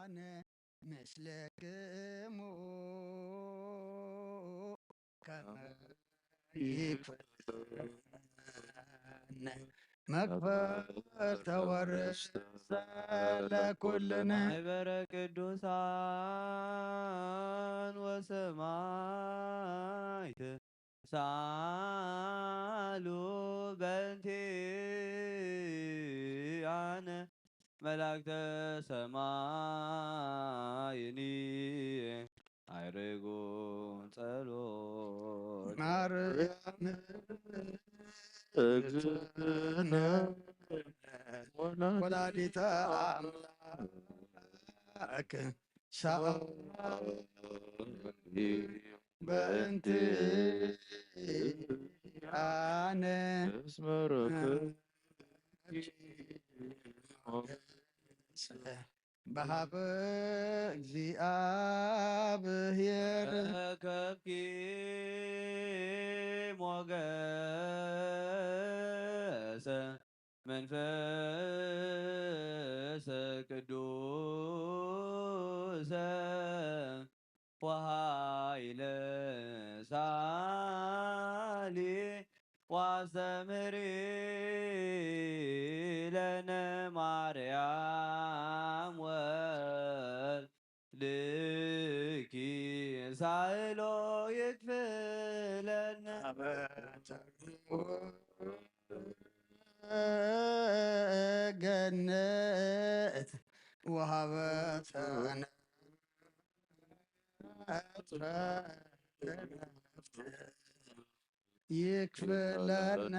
ኣነ ምስለክሙ ከመ ይኩነነ መክፈልተ ወርስተ ለኩልነ። ማሕበረ ቅዱሳን ወሰማዕት ሳሉ በእንቲኣነ መላእክተ ሰማይኒ ኣይርጉ ጸሎት ማርያም እግዝእትነ ወላዲተ ኣምላክ ሳሉ በእንቲኣነ እስመረከ በሃበ እግዚኣብሔር ረከብኪ ሞገሰ መንፈሰ ቅዱሰ ወሃይለ ሳሊ ዋስተምህሪ ለነ ማርያም ወልድኪ ሳህሎ ይክፍለነ። ገነት ወሃበተነ ይክፍለነ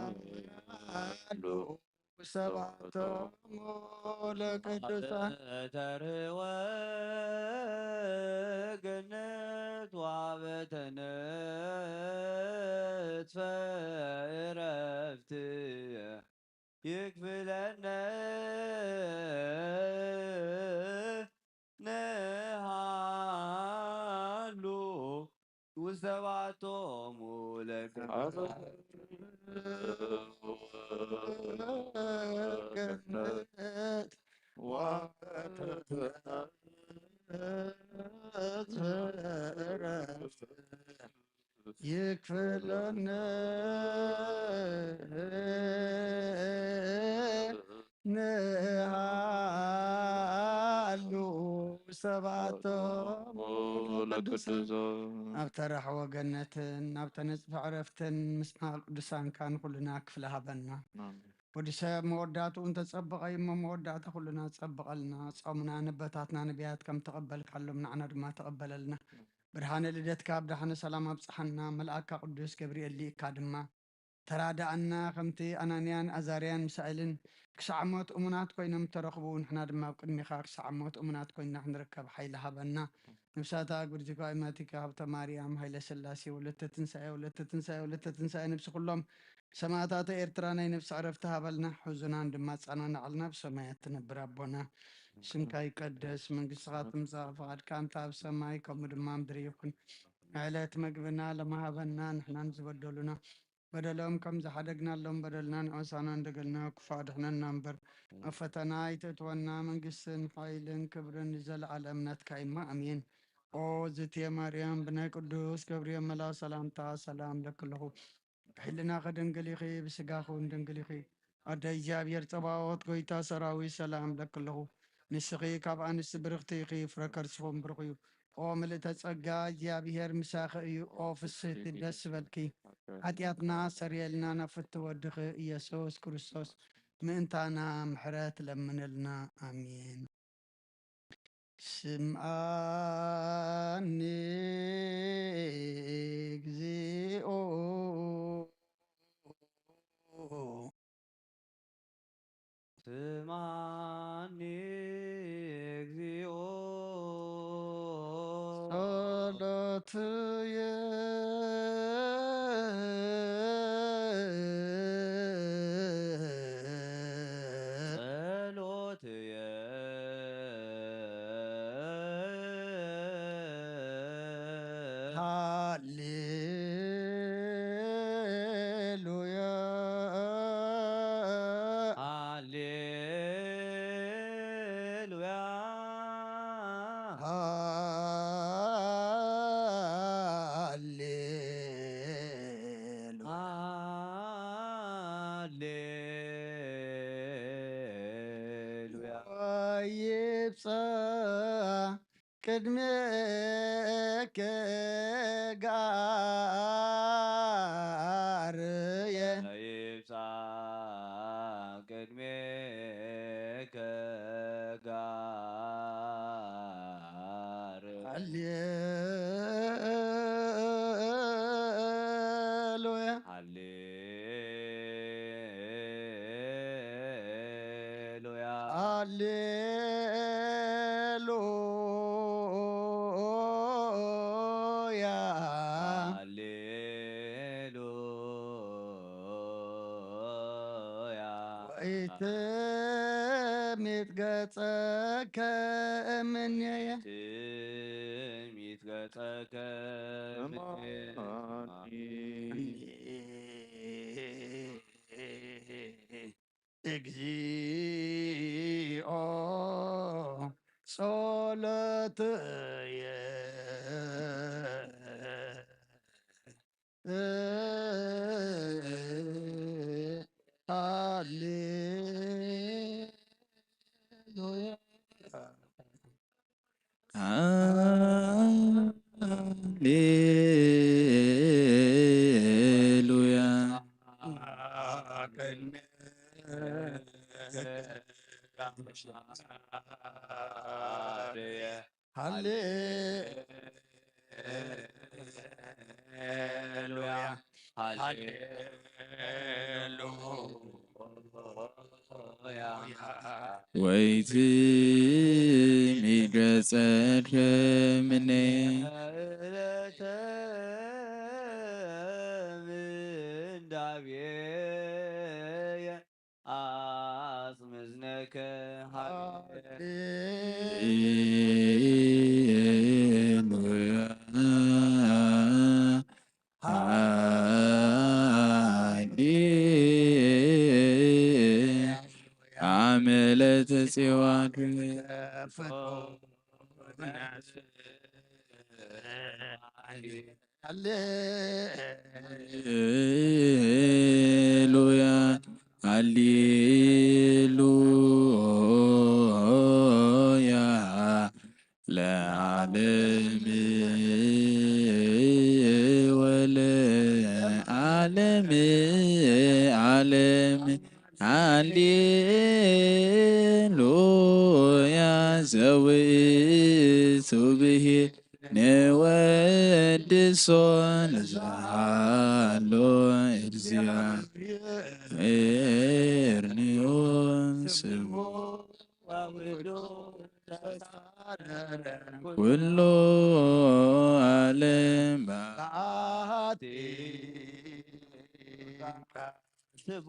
ንሃሉ ሰባቶም ለቅዱሳን ተርወ ገነት ዋበተነትፈ እረፍት ይክፍለነ ንሃሉ ውሰባቶሙ ለቅዱሳን ገነት ይክፍለነ ንሃሉ ሰባቶም ለቅዱሳን ኣብ ተራሕወ ገነትን ኣብ ተነጽፈ ዕረፍትን ምስማዕ ቅዱሳንካ ንኹልና ክፍለ ሃበና። ወዲ ሰብ መወዳእትኡ እንተጸበቐ እዩ እሞ መወዳእታ ኩልና ጸብቐልና። ጾምና ንበታትና ነቢያት ከም ተቐበልካሎም ንዓና ድማ ተቐበለልና። ብርሃነ ልደትካ ብደሓነ ሰላም ኣብጽሓና። መልኣካ ቅዱስ ገብርኤል ልኢካ ድማ ተራድኣና። ከምቲ ኣናንያን ኣዛርያን ሚሳኤልን ክሳዕ ሞት እሙናት ኮይኖም እተረኽቡ፣ ንሕና ድማ ኣብ ቅድሚኻ ክሳዕ ሞት እሙናት ኮይንና ክንርከብ ሓይሊ ሃበና። ነፍሳታ ግብርቲ ኣእማቲከ ሃብተ ማርያም፣ ሃይለ ስላሴ፣ ወለተ ትንሳኤ፣ ወለተ ትንሳኤ፣ ወለተ ትንሳኤ፣ ነፍሲ ኩሎም ሰማእታተ ኤርትራ ናይ ነፍሲ ዕረፍቲ ሃበልና። ሕዙናን ድማ ኣጸናንዓልና፣ ኣብ ሰማያት ትነብር ኣቦና፣ ስምካ ይቀደስ፣ መንግስትኻ ትምጻእ፣ ፍቓድካ እንተ ኣብ ሰማይ ከምኡ ድማ ምድሪ ይኹን። ዕለት መግብና ሎሚ ሃበና፣ ንሕናን ዝበደሉና በደሎም ከም ዝሓደግናሎም በደልና ንዖሳና እንደገልና፣ ክፉእ ኣድሕነና እምበር፣ ኣብ ፈተና ኣይተእትወና፣ መንግስትን ሓይልን ክብርን ንዘለኣለም ናትካ እማ፣ ኣሜን። ኦ ዝትየ ማርያም፣ ብናይ ቅዱስ ገብርኤል መልኣኽ ሰላምታ ሰላም ለኪ ኣለኹ። ብሕልናኺ ድንግል ኢኺ፣ ብስጋኺ እውን ድንግል ኢኺ። ኣደ እግዚኣብሔር ጸባኦት፣ ጎይታ ሰራዊት፣ ሰላም ለኪ ኣለኹ። ንስኺ ካብ ኣንስቲ ብርኽቲ ኢኺ፣ ፍረ ከርስኺ እውን ብሩኽ እዩ። ኦ ምልእተ ጸጋ፣ እግዚኣብሔር ምሳኺ እዩ። ኦ ፍስህቲ፣ ደስ ይበልኪ። ሓጢኣትና ሰርየልና፣ ናብ ፍትው ወድኺ ኢየሱስ ክርስቶስ ምእንታና ምሕረት ለምንልና። ኣሜን። ስምዓኒ እግዚኦ። ስምዓኒ እግዚኦ። ጸሎትየ። ጸሎትየ። ሃሌሉያ። ቅድሜከ ጋርየ ይብጻሕ ቅድሜከ ጋር ሃሌሉያ። ሃሌሉያ። ሃሌሉያ። ሃሌሉያ። ወኢትሚት ገጸከ እምኔየ። ትሚት ገጸከ እምኔየ። እግዚኦ ጸሎትየ። ሃሌሉያ። ሃሌሉያ። ሃሌሉያ። ሃሌሉያ። ወይትሚት ገጸከ እምኔ። ምንዳቤየ አጽምዝነከ። ሃሌሉያ። አመለተ ጽዮን። ሃሌሉያ። ሃሌሉያ። ለዓለም ወለዓለም ዓለም። ሃሌሉያ። ዘውእቱ ብሂል ንወድሶ ለዘሃሎ እግዚአብሔር ንዑ ስሙ። ኩሉ ዓለም በአቲ ስቡ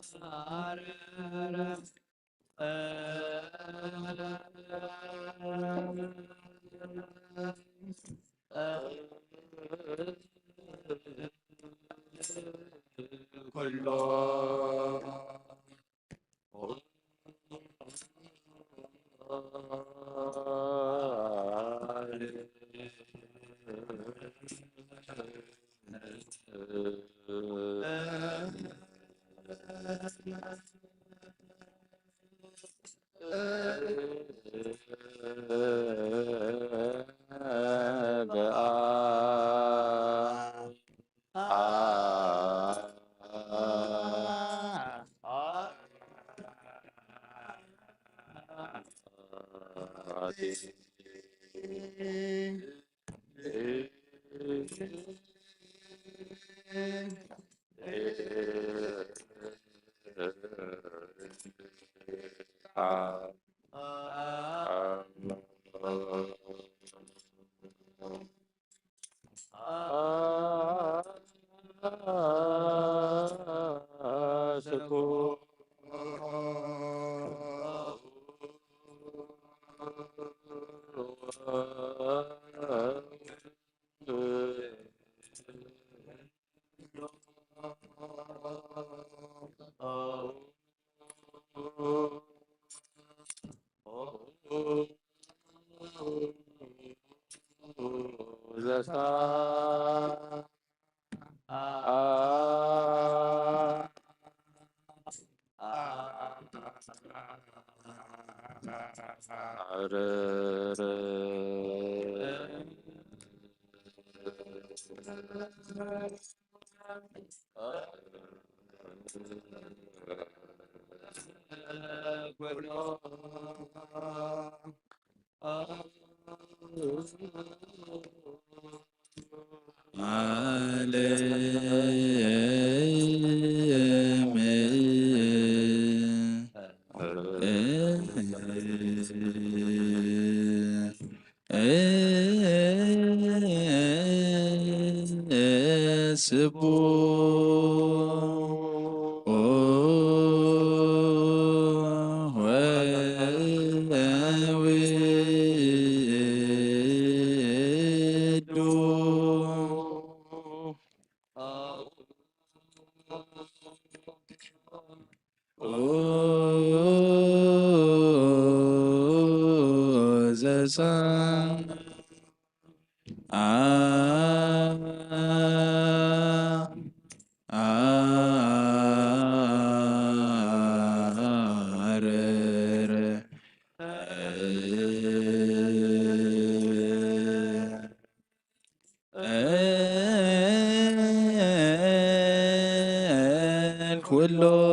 ኩሎ ኩሎ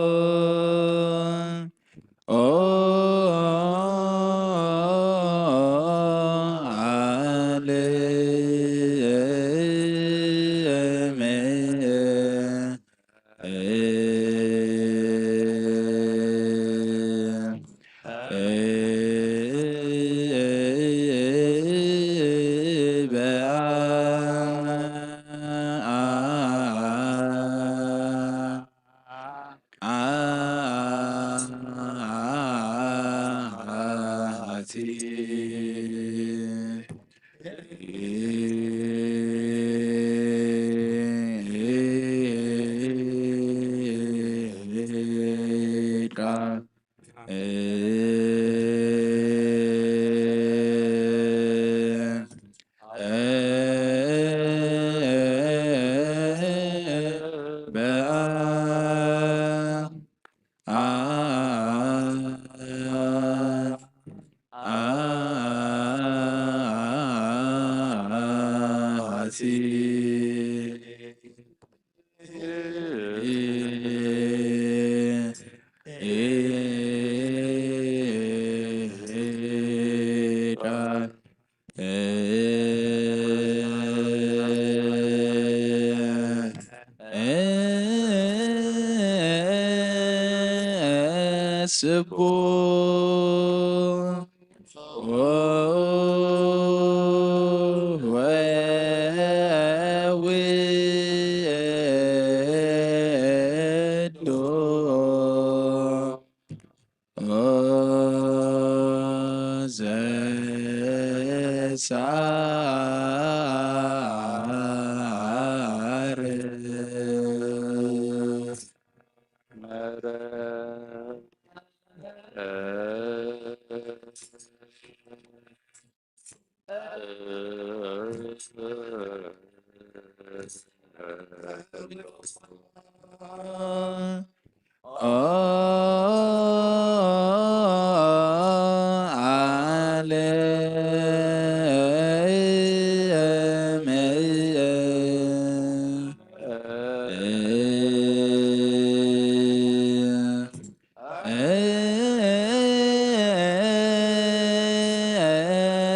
ሳር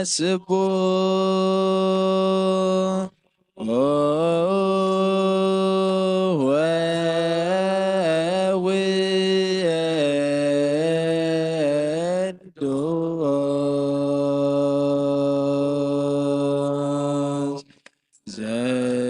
ስቡሕ ወውዱስ ዘሳር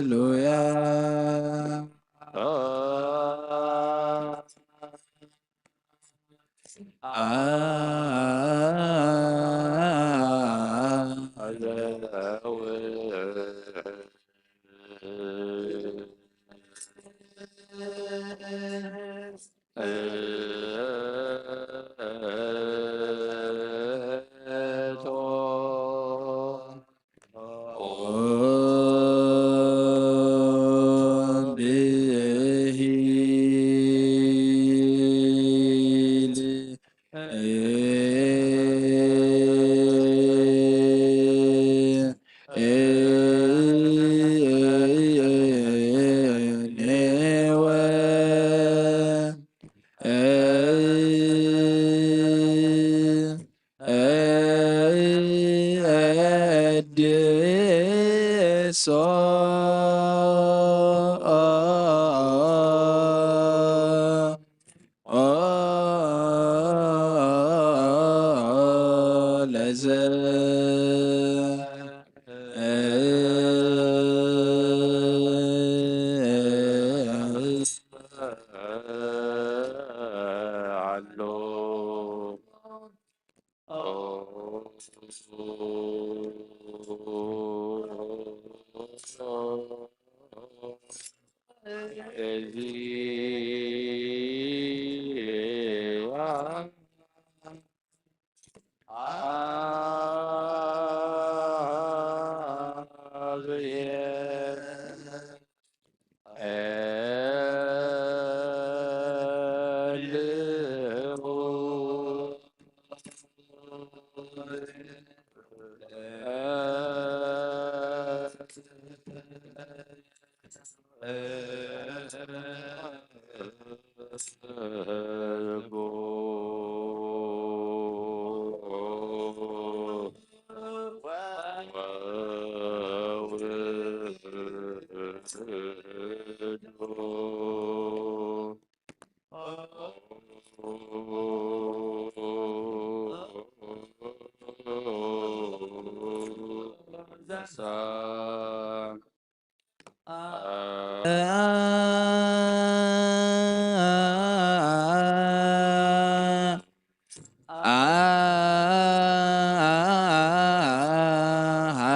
ሃሌሉያ።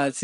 አሐቲ